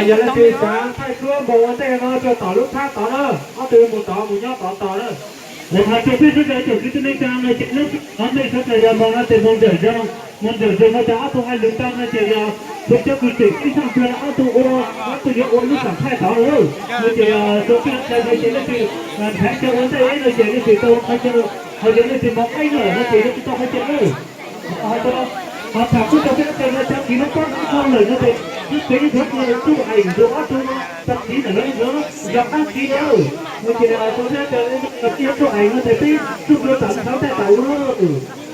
Yog leej twg xav thaij duab npog ua ntej no ces tom lub txhab tod na, ob tug mus tod mus nyob tod tos na. Lawv hais rau peb sawv daws ib tsoom kwv tij neej tsa no ces lub qhov nej sawv daws yog mus no ces mus nrawm zoov, mus nrawm zoov no ces ob tug hais lus tau no ces yog tus cov kws tseem ib txhaj tua ob tug ua, ob tug yuav ua lub xam thaij tod lawm no ces rau peb sawv daws ces leej twg nrhav cov ua ntej no ces leej twg tau qhov cov, ho yog leej twg mus qeeb lawm no ces leej twg tau qhov cov lawm. Ho tham kuj rau peb sawv daws no cov kws lub pob no ib txhaj lawm no ces lub tsev ib txhaj tua tub eem ntawm ob tug no tag kis ntawm lawv yog qab kis lawm no ces rau peb sawv daws tub eem no ces peb tub tua tam lub xam thaij tod lawm.